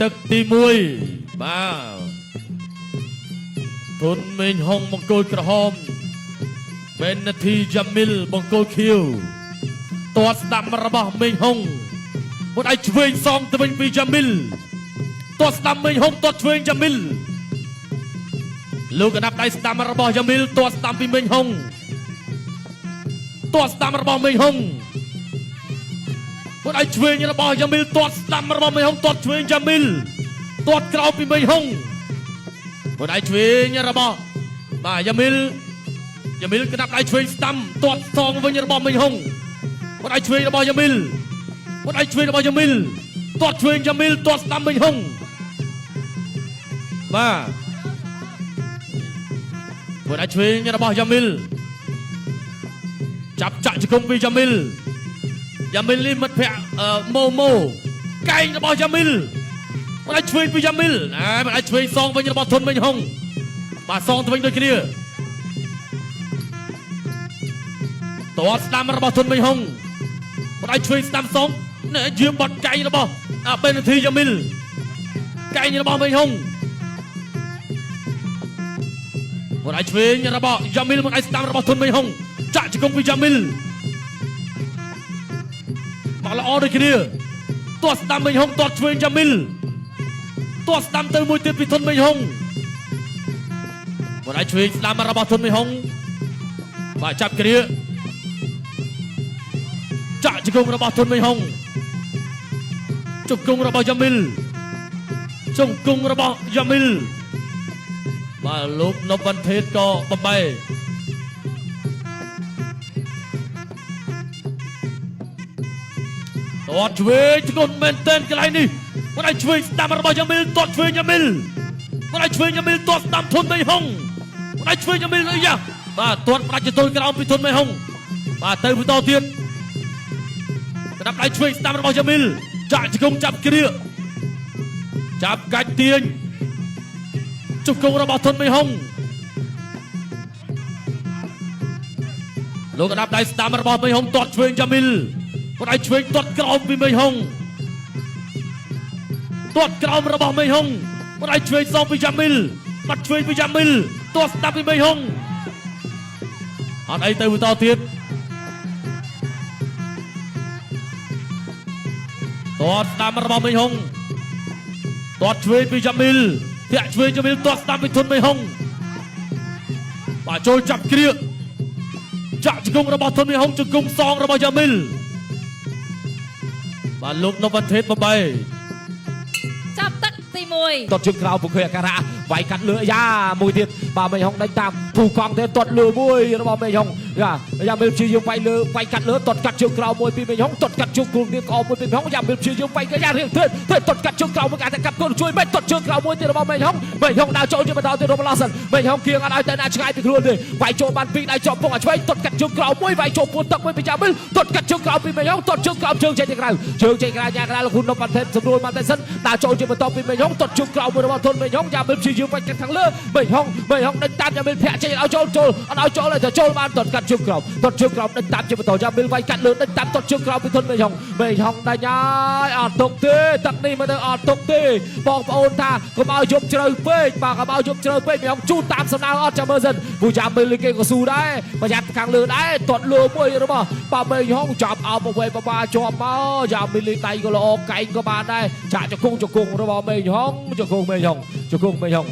ទឹកទី1បាទធុនមេងហុងបង្គោលក្រហមបេនធីយ៉ាមីលបង្គោលខៀវទាត់ស្ដាំរបស់មេងហុងមុនឲ្យឆ្វេងសងទៅវិញពីយ៉ាមីលទាត់ស្ដាំមេងហុងទាត់ឆ្វេងយ៉ាមីលលោកកណ្ដាប់ដៃស្ដាំរបស់យ៉ាមីលទាត់ស្ដាំពីមេងហុងទាត់ស្ដាំរបស់មេងហុង គាត់ឲ្យឆ្វេងរបស់យ៉ាមីលទាត់ស្ដាំរបស់មេហុងទាត់ឆ្វេងយ៉ាមីលទាត់ក្រោមពីមេហុងគាត់ឲ្យឆ្វេងរបស់បាទយ៉ាមីលយ៉ាមីលក្តាប់ដៃឆ្វេងស្ដាំទាត់សងវិញរបស់មេហុងគាត់ឲ្យឆ្វេងរបស់យ៉ាមីលគាត់ឲ្យឆ្វេងរបស់យ៉ាមីលទាត់ឆ្វេងយ៉ាមីលទាត់ស្ដាំមេហុងបាទគាត់ឲ្យឆ្វេងរបស់យ៉ាមីលចាប់ចាក់ជង្គង់ពីយ៉ាមីល យ៉ាមីលនេះមិត្តភក្តិម៉ូម៉ូកែងរបស់យ៉ាមីលមិនអាចឆ្វេងពីយ៉ាមីលណែមិនអាចឆ្វេងសងវិញរបស់ធុនវិញហុងបាទសងទៅវិញដូចគ្នាតតស្ដាំរបស់ធុនវិញហុងមិនអាចឆ្វេងស្ដាំសងណែយាមបត់កែងរបស់អាបេនធីយ៉ាមីលកែងរបស់វិញហុងមិនអាចឆ្វេងរបស់យ៉ាមីលមិនអាចស្ដាំរបស់ធុនវិញហុងចាក់ជង្គង់ពីយ៉ាមីល មកល្អដូចគ្នាទាត់ស្ដាំមេងហុងទាត់ឆ្វេងយ៉ាមីលទាត់ស្ដាំទៅមួយទៀតពីធុនមេងហុងមកឲ្យឆ្វេងស្ដាំរបស់ធុនមេងហុងបាទចាប់គ្រាចាក់ជង្គង់របស់ធុនមេងហុងជង្គង់របស់យ៉ាមីលជង្គង់របស់យ៉ាមីលបាទលោកនប់វ៉ាន់ថេតក៏បំបែ ទាត់ឆ្វេងធ្ងន់មែនទែនកន្លែងនេះមិនឲ្យឆ្វេងស្ដាំរបស់យ៉ាមីលទាត់ឆ្វេងយ៉ាមីលមិនឲ្យឆ្វេងយ៉ាមីលទាត់ស្ដាំធុនមេហុងមិនឲ្យឆ្វេងយ៉ាមីលអីយ៉ាបាទទាត់ផ្ដាច់ចតុលក្រោមពីធុនមេហុងបាទទៅបន្តទៀតក្តាប់ដៃឆ្វេងស្ដាំរបស់យ៉ាមីលចាក់ជង្គង់ចាប់គ្រាចាប់កាច់ទាញជង្គង់របស់ធុនមេហុងលោកក្តាប់ដៃស្ដាំរបស់មេហុងទាត់ឆ្វេងយ៉ាមីល គាត់ឲ្យឆ្វេងទាត់ក្រោមពីមេហុងទាត់ក្រោមរបស់មេហុងគាត់ឲ្យឆ្វេងសងពីយ៉ាមីលបាត់ឆ្វេងពីយ៉ាមីលទាត់ស្ដាប់ពីមេហុងអត់អីទៅបន្តទៀតទាត់ស្ដាំរបស់មេហុងទាត់ឆ្វេងពីយ៉ាមីលធាក់ឆ្វេងយ៉ាមីលទាត់ស្ដាំពីធុនមេហុងបាទចូលចាប់គ្រាចាក់ជង្គង់របស់ធុនមេហុងជង្គង់សងរបស់យ៉ាមីល បាទលោកនវថេតបបី ចាប់ទឹកទី1 ទាត់ជើងក្រៅពុកឃើញអាការៈវាយកាត់លើយ៉ាមួយទៀតបាទមេហុងដេញតាមភូកង់ទេទាត់លើមួយរបស់មេហុងយ៉ាយ៉ាមេព្យាយាមវាយលើវាយកាត់លើទាត់កាត់ជើងក្រៅមួយពីមេហុងទាត់កាត់ជើងគ្រូទៀតក្អមមួយពីមេហុងយ៉ាមេព្យាយាមវាយយ៉ារៀងទេទេទាត់កាត់ជើងក្រៅមួយអាចកាត់កូនជួយមិនទាត់ជើងក្រៅមួយទៀតរបស់មេហុងមេហុងដើរចូលជាបន្តទៀតរបស់ឡសិនមេហុងគៀងអត់ឲ្យតែណាឆ្ងាយពីខ្លួនទេវាយចូលបានពីរដៃជាប់ពុកអាឆ្វេងទាត់កាត់ជើងក្រៅមួយវាយចូលពួនទឹកមួយពីយ៉ាមីលទាត់កាត់ជើងក្រៅពីមេហុងទាត់ជើងក្រៅជើងចេញទៅក្រៅជើងចេញក្រៅយ៉ាក្រៅលោកហ៊ុននប់បានទេសម្រួលបានតែសិនដើរចូលជាបន្តពីមេហុងទាត់ជើងក្រៅមួយរបស់ធុនមេហុងយ៉ាមីលព្យាយាមវាយកាត់ខាងលើមេហុងមេហុងដេញតាមយ៉ាមីលធាក់ចេញឲ្យចូលចូលអត់ឲ្យចូលទេចូលបានទាត់កាត់ជើងក្រោមទាត់ជើងក្រោមដេញតាមជាបន្តយ៉ាមីលវាយកាត់លើដេញតាមទាត់ជើងក្រោមពីធុនមេហុងមេហុងដាញ់ហើយអត់ទុកទេទឹកនេះមកទៅអត់ទុកទេបងប្អូនថាកុំឲ្យយប់ជ្រៅពេកបាទកុំឲ្យយប់ជ្រៅពេកមេហុងជូតតាមសំដៅអត់ចាំមើលសិនពូយ៉ាមីលគេក៏ស៊ូដែរប្រយ័ត្នខាងលើដែរទាត់លើមួយរបស់បាទមេហុងចាប់អោបវេបបាជាប់មកយ៉ាមីលដៃក៏ល្អកែងក៏បានដែរចាក់ជង្គង់ជង្គង់របស់មេហុងជង្គង់មេហុងជង្គង់មេហុង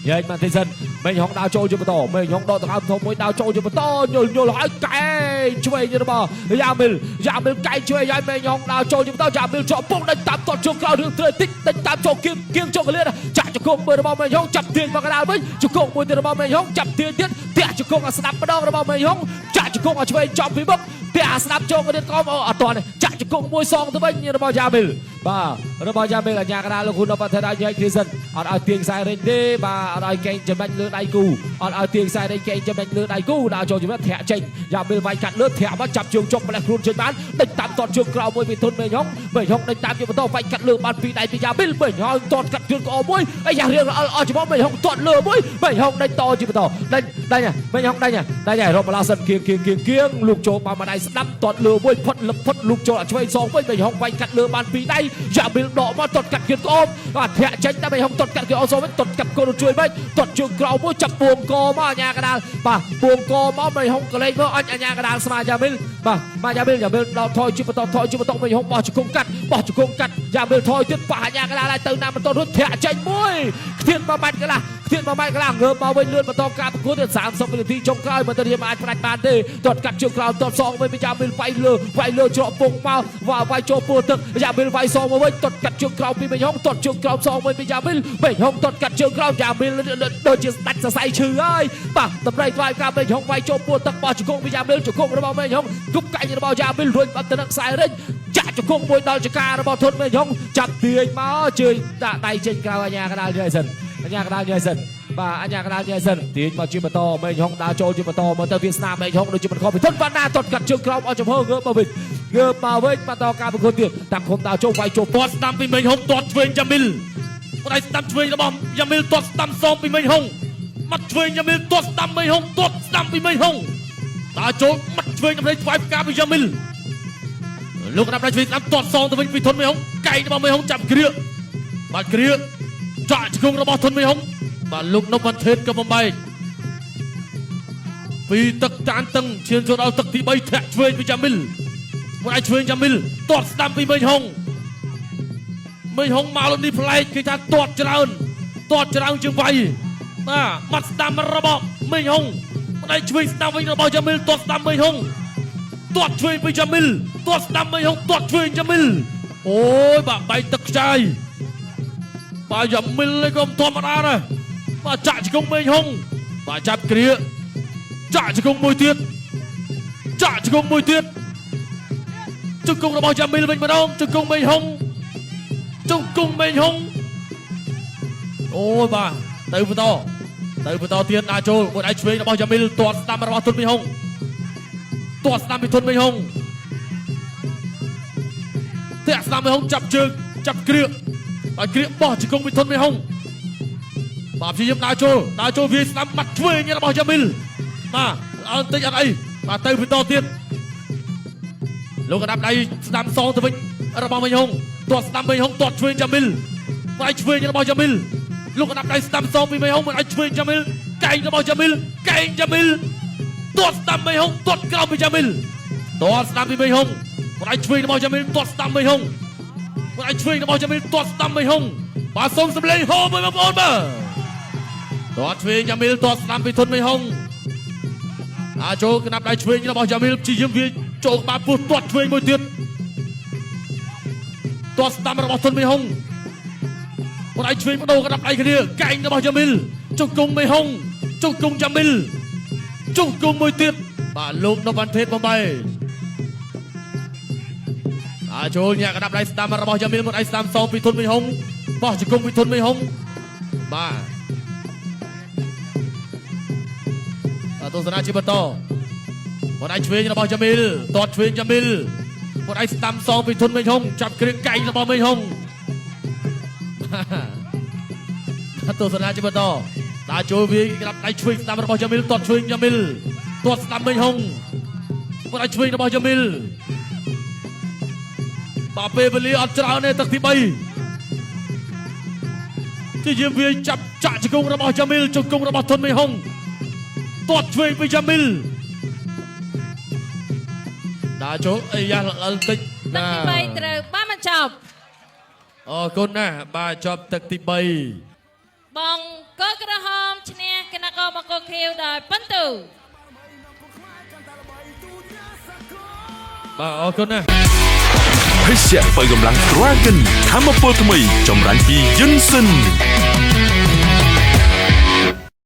ញែកមកទីសិនមេហុងដើរចូលជាបន្តមេហុងដកដង្ហើមធំមួយដើរចូលជាបន្តញល់ញល់ហើយកែងឆ្វេងរបស់យ៉ាមីលយ៉ាមីលកែងឆ្វេងហើយមេហុងដើរចូលជាបន្តយ៉ាមីលជាប់ពុកដេញតាមទាត់ជើងក្រោយរឿងត្រេតិចដេញតាមចូលគៀងគៀងចូលកលៀនចាក់ជង្គង់មួយរបស់មេហុងចាប់ទាញមកកណ្ដាលវិញជង្គង់មួយទៀតរបស់មេហុងចាប់ទាញទៀតទះជង្គង់ឲ្យស្ដាប់ម្ដងរបស់មេហុងចាក់ជង្គង់ឲ្យឆ្វេងចំពីមុខទះស្ដាប់ចូលកលៀនកមអត់តនេះចាក់ជង្គង់មួយសងទៅវិញរបស់យ៉ាមីលបាទរបស់យ៉ាមីលអញ្ញាកណ្ដាលលោកហ៊ុនអបថេរញែកគ្រីសិនអត់ឲ្យទាញខ្សែរេញទេបាទអត់ឲ្យកេងចំណេញលើដៃគូអត់ឲ្យទាញខ្សែរេញកេងចំណេញលើដៃគូដើរចូលជំនះធាក់ចេញយ៉ាមីលវាយកាត់ កាត់លើធាក់មកចាប់ជើងចុកម្លេះខ្លួនចេញបានដេញតាមតតជើងក្រោមមួយពីធុនមេហុងមេហុងដេញតាមជាបន្តវាយកាត់លើបានពីរដៃពីយ៉ាមីលមេហុងតតកាត់ជើងក្អមួយអាយ៉ារៀងអល់អស់ច្បងមេហុងតតលើមួយមេហុងដេញតជាបន្តដេញដេញមេហុងដេញដេញហើយរកម្លាសិនគៀងគៀងគៀងគៀងលោកចូលបានម្ដាយស្ដាំតតលើមួយផុតលឹបផុតលោកចូលអាឆ្វេងសងវិញមេហុងវាយកាត់លើបានពីរដៃយ៉ាមីលដកមកតតកាត់ជើងក្អមបាទធាក់ចេញតែមេហុងតតកាត់ជើងអសវិញតតកាត់កូនជួយវិញតតជើងក្រោមមួយចាប់ពួងកមកអាញាកដាលបាទពួងកមកមេហុងកលេងមកអញអាញាកដាលស្មាយ៉ាមីលបាទបាទយ៉ាមីលយ៉ាមីលដល់ថយជាបន្តថយជាបន្តមេហុងបោះជង្គង់កាត់បោះជង្គង់កាត់យ៉ាមីលថយទៀតប៉ះអាញាកដាលហើយទៅណាមិនតរួចធាក់ចេញមួយខ្ទាន1ម៉ែត្រកន្លះខ្ទាន1ម៉ែត្រកន្លះងើបមកវិញលឿនបន្តការប្រកួតទៀត30វិនាទីចុងក្រោយមិនទៅរៀមអាចផ្ដាច់បានទេទាត់កាត់ជើងក្រោមទាត់សងវិញពីយ៉ាមីលវាយលើវាយលើច្រកពងមកវាយចូលពោះទឹកយ៉ាមីលវាយសងមកវិញទាត់កាត់ជើងក្រោមពីមេហុងទាត់ជើងក្រោមសងវិញពីយ៉ាមីលមេហុងទាត់កាត់ជើងក្រោមយ៉ាមីលដូចជាស្ដាច់សរសៃឈឺហើយបាទតម្រៃថ្វាយការមេហុងវាយចូលពោះទឹកបោះជង្គង់ពីយ៉ាមីលជង្គង់របស់មេហុងគប់កាញ់របស់យ៉ាមីលរួចបាត់ទៅនឹងខ្សែរិញចាក់ជង្គង់មួយដល់ចការបស់ធុនមេហុងចាប់ទាញមកជើងដាក់ដៃចេញក្រៅអាញាកដាលយសិនអាញាកដាលយសិនបាទអញ្ញាកដាលញ៉ៃសិនទាញមកជាបន្តមេហុងដើរចូលជាបន្តមកទៅវាសនាមេហុងដូចជាមិនខុសពីធុនវណ្ណាទាត់កាត់ជើងក្រោមអស់ចំហងើបមកវិញងើបមកវិញបន្តការប្រកួតទៀតតាមឃុំដើរចូលវាយចូល ទាត់ស្ដាំពីមេហុងទាត់ឆ្វេងយ៉ាមីលផ្ដៃស្ដាំឆ្វេងរបស់យ៉ាមីលទាត់ស្ដាំសងពីមេហុងមាត់ឆ្វេងយ៉ាមីលទាត់ស្ដាំមេហុងទាត់ស្ដាំពីមេហុងដើរចូលមាត់ឆ្វេងដើម្បីថ្វាយផ្កាពីយ៉ាមីលលោកកណ្ដាប់ដៃឆ្វេងស្ដាំទាត់សងទៅវិញពីធុនមេហុងកែងរបស់មេហុងចាប់គ្រាបាទគ្រាចាក់ជង្គង់របស់ធុនមេហុងបាទលោកនប់វ៉ាន់ថេតក៏បំបែកពីទឹកតានតឹងឈានចូលដល់ទឹកទី3ធាក់ឆ្វេងពីយ៉ាមីលមួយឯឆ្វេងយ៉ាមីលទាត់ស្ដាំពីមេហុងមេហុងមកលើនេះប្លែកគេថាទាត់ច្រើនទាត់ច្រើនជាងវាយបាទបាត់ស្ដាំរបស់មេហុងម្ដាយឆ្វេងស្ដាំវិញរបស់យ៉ាមីលទាត់ស្ដាំមេហុងទាត់ឆ្វេងពីយ៉ាមីលទាត់ស្ដាំមេហុងទាត់ឆ្វេងយ៉ាមីលអូយបាទបែកទឹកខ្ចាយបាទយ៉ាមីលនេះក៏មិនធម្មតាដែរបាទចាក់ជង្គង់មេហុងបាទចាប់គ្រាចាក់ជង្គង់មួយទៀតចាក់ជង្គង់មួយទៀតជង្គង់របស់យ៉ាមីលវិញម្ដងជង្គង់មេហុងជង្គង់មេហុងអូយបាទទៅបន្តទៅបន្តទៀតដាក់ចូលមួយដៃឆ្វេងរបស់យ៉ាមីលទាត់ស្ដាំរបស់ទុនមេហុងទាត់ស្ដាំពីទុនមេហុងធាក់ស្ដាំមេហុងចាប់ជើងចាប់គ្រាបាទគ្រាបោះជង្គង់ពីទុនមេហុងបាទព្យាយាមដើរចូលដើរចូលវាយស្ដាំបាត់ឆ្វេងរបស់យ៉ាមីលបាទអត់តិចអត់អីបាទទៅបន្តទៀតលោកកណ្ដាប់ដៃស្ដាំសងទៅវិញរបស់មេហុងទាត់ស្ដាំមេហុងទាត់ឆ្វេងយ៉ាមីលវាយឆ្វេងរបស់យ៉ាមីលលោកកណ្ដាប់ដៃស្ដាំសងពីមេហុងមិនឲ្យឆ្វេងយ៉ាមីលកែងរបស់យ៉ាមីលកែងយ៉ាមីលទាត់ស្ដាំមេហុងទាត់ក្រោមពីយ៉ាមីលទាត់ស្ដាំពីមេហុងមិនឲ្យឆ្វេងរបស់យ៉ាមីលទាត់ស្ដាំមេហុងមិនឲ្យឆ្វេងរបស់យ៉ាមីលទាត់ស្ដាំមេហុងបាទសូមសម្លេងហោមួយបងប្អូនបាទទាត់ឆ្វេងយ៉ាមីលទាត់ស្ដាំពីធុនមេហុងអាចចូលកណ្ដាប់ដៃឆ្វេងរបស់យ៉ាមីលព្យាយាមវាចូលក្បាលពោះទាត់ឆ្វេងមួយទៀតទាត់ស្ដាំរបស់ធុនមេហុងបដៃឆ្វេងបដូរកណ្ដាប់ដៃគ្នាកែងរបស់យ៉ាមីលជង្គង់មេហុងជង្គង់យ៉ាមីលជង្គង់មួយទៀតបាទលោកនប់វ៉ាន់ថេតបំបីអាចចូលញាក់កណ្ដាប់ដៃស្ដាំរបស់យ៉ាមីលមួយដៃស្ដាំសងពីធុនមេហុងបោះជង្គង់ពីធុនមេហុងបាទទស្សនាជាបន្តបដៃឆ្វេងរបស់យ៉ាមីលទាត់ឆ្វេងយ៉ាមីលបដៃស្ដាំសងពីធុនមេហុងចាប់គ្រឿងកែងរបស់មេហុងបាទទស្សនាជាបន្តដើរចូលវាយក្តាប់ដៃឆ្វេងស្ដាំរបស់យ៉ាមីលទាត់ឆ្វេងយ៉ាមីលទាត់ស្ដាំមេហុងបដៃឆ្វេងរបស់យ៉ាមីលបាទពេលវេលាអត់ច្រើនទេទឹកទី3ជាយាមវាយចាប់ចាក់ជង្គង់របស់យ៉ាមីលជង្គង់របស់ធុនមេហុងទាត់ឆ្វេងពីយ៉ាមីលដើរចូលអីយ៉ាល្អិលតិច ទឹកទី3ត្រូវបានបញ្ចប់ អរគុណណាស់បាទចប់ទឹកទី3 បងកលក្រហមឈ្នះគណៈកោមកកខៀវដោយពិន្ទុ បាទអរគុណណាស់ ភេសជ្ជៈបើកម្លាំង Dragon ធម្មពលថ្មីចម្រាញ់ពីយិនសិន។